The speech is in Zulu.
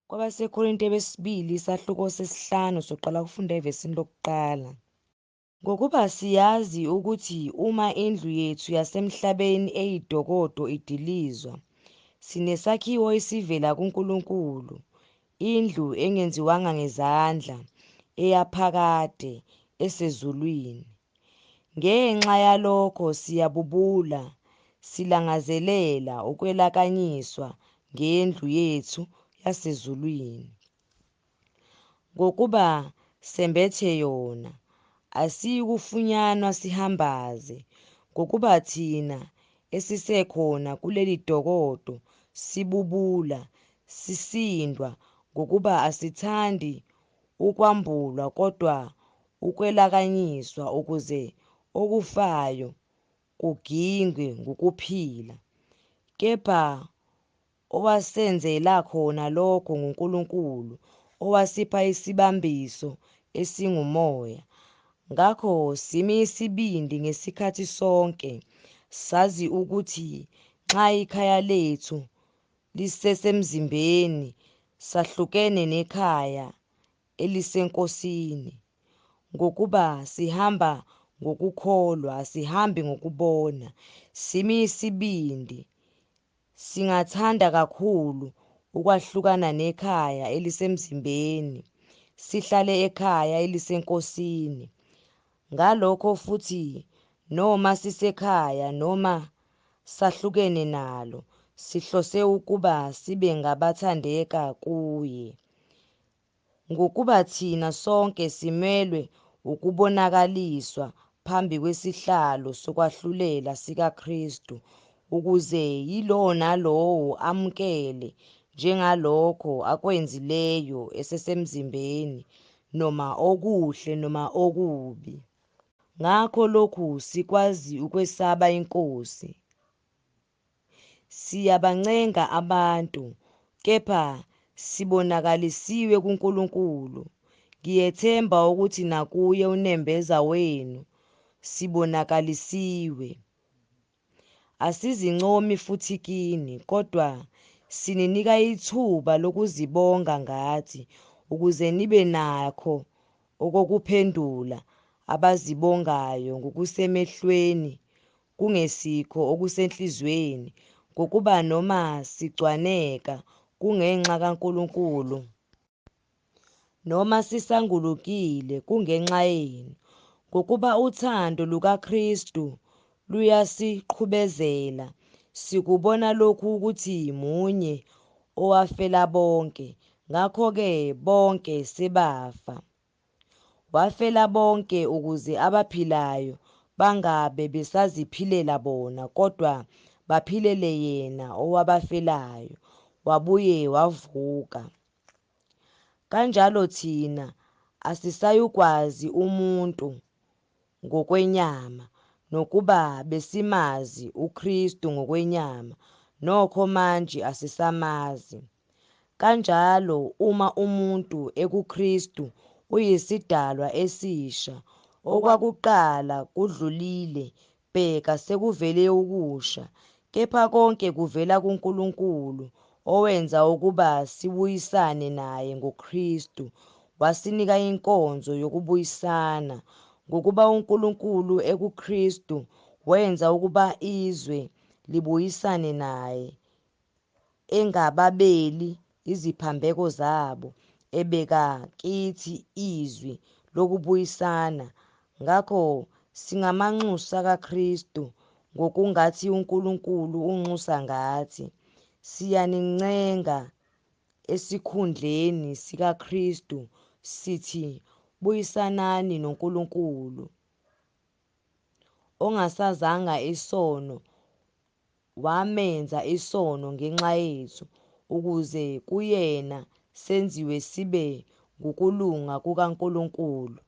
KwabaseKorinte besibili isahluko sesihlanu soqala ukufunda evesini lokuqala. Ngokuba siyazi ukuthi uma indlu yethu yasemhlabeni eyidokodo idilizwa, sinesakhiwo esivela kuNkulunkulu, indlu engenziwanga ngezandla, eyaphakade, esezulwini. Ngenxa yalokho siyabubula, silangazelela ukwelakanyiswa ngendlu yethu yasezulwini. Ngokuba sembethe yona, asiyikufunyanwa sihambaze, ngokuba thina esisekhona kuleli dokodo sibubula, sisindwa, ngokuba asithandi ukwambulwa kodwa ukwelakanyiswa, ukuze okufayo kugingwe ngukuphila. Kepha owasenzela khona lokho nguNkulunkulu, owasipha isibambiso esinguMoya. Ngakho simi isibindi ngesikhathi sonke, sazi ukuthi nxa ikhaya lethu lisesemzimbeni, sahlukene nekhaya eliseNkosini. Ngokuba sihamba ngokukholwa, asihambi ngokubona. Simi isibindi, singathanda kakhulu ukwahlukana nekhaya elisemzimbeni, sihlale ekhaya eliseNkosini. Ngalokho futhi noma sisekhaya noma sahlukene nalo, sihlose ukuba sibe ngabathandeka kuye. Ngokuba thina sonke simelwe ukubonakaliswa phambi kwesihlalo sokwahlulela sikaKristu, ukuze yilowo nalowo amukele njengalokho akwenzileyo esesemzimbeni, noma okuhle noma okubi. Ngakho lokhu sikwazi ukwesaba iNkosi. Siyabancenga abantu, kepha sibonakalisiwe kuNkulunkulu. Ngiyethemba ukuthi nakuye unembeza wenu sibonakalisiwe. Asizincomi futhi kini, kodwa sininika ithuba lokuzibonga ngathi, ukuze nibe nakho okokuphendula abazibongayo ngokusemehlweni, kungesikho okusenhliziyweni. Ngokuba noma sigcwaneka, kungenxa kaNkulunkulu, noma sisangulukile, kungenxa yenu. Ngokuba uthando lukaKristu luyasiqhubezela, sikubona lokhu ukuthi munye owafela bonke, ngakho-ke bonke sebafa. Wafela bonke ukuze abaphilayo bangabe besaziphilela bona, kodwa baphilele yena owabafelayo, wabuye wavuka. Kanjalo thina asisayukwazi umuntu ngokwenyama, nokuba besimazi uKristu ngokwenyama, nokho manje asisamazi. Kanjalo uma umuntu ekuKristu uyisidalwa esisha, okwakuqala kudlulile, bheka sekuvele okusha. Kepha konke kuvela kuNkulunkulu, owenza ukuba sibuyisane naye ngoKristu, wasinika inkonzo yokubuyisana. Ngokuba uNkulunkulu ekuKristu wenza ukuba izwe libuyisane naye, engababeli iziphambeko zabo, ebeka kithi izwi lokubuyisana. Ngakho singamanxusa kaKristu, ngokungathi uNkulunkulu unxusa ngathi. Siyanincenga esikhundleni sikaKristu, sithi buyisanani noNkulunkulu. Ongasazanga isono wamenza isono ngenxa yethu, ukuze kuyena senziwe sibe ngukulunga kukaNkulunkulu.